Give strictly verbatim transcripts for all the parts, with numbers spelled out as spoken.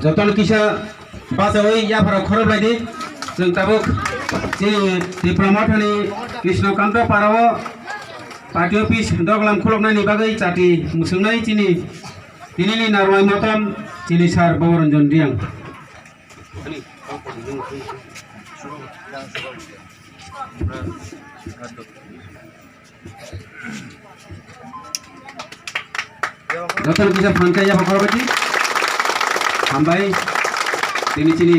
Jotono kisa bachawi yapharo khoroplai di. Chwng tabuk chini Tipra Mothani Krishna Kanta parao party office doglam khuluknani bagwi chati mwswngnai chini tinini narwai motom chini sir Baburanjan Reang. Jotono kisa phan khe yapha khorokbaidi. Hambai. Tini chini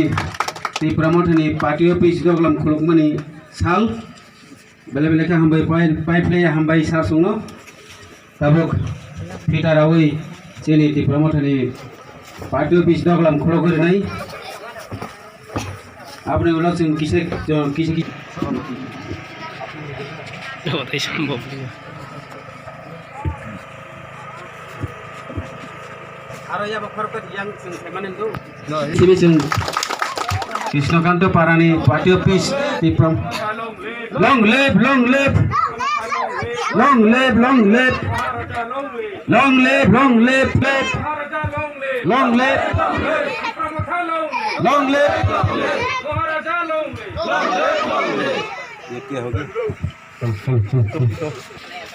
Tipra Mothani party office doglam khulukmani sal. Bele bele khe hambai pai, pai phlai hambai sir songno. Tabuk phitarawi chini Tipra Mothani party office doglam khuluk rinai. Aboni ulo chwng kisa, kisa, kisa. Tei sambok. Aro yaba khoroksa yang chwng khaimani do. Sini chwng Krishnakanto Parani party office Tipra. Long live, long live. Long live, long live. Long live, long live, live. Long live. Long live.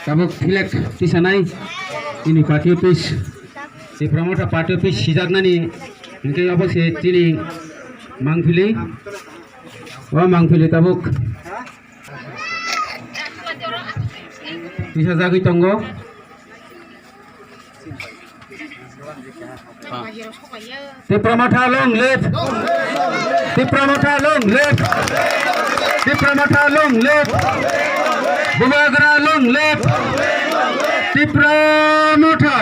Tabuk flag tisanai ini party office, Tipra Motha party office sijaknani hingke obo se chini mangpili, o mangpili tabuk tisajagwi tongo. Tipra Motha long live! Tipra Motha long live! Tipra Motha long live! Bubagra long live! Tipra Motha!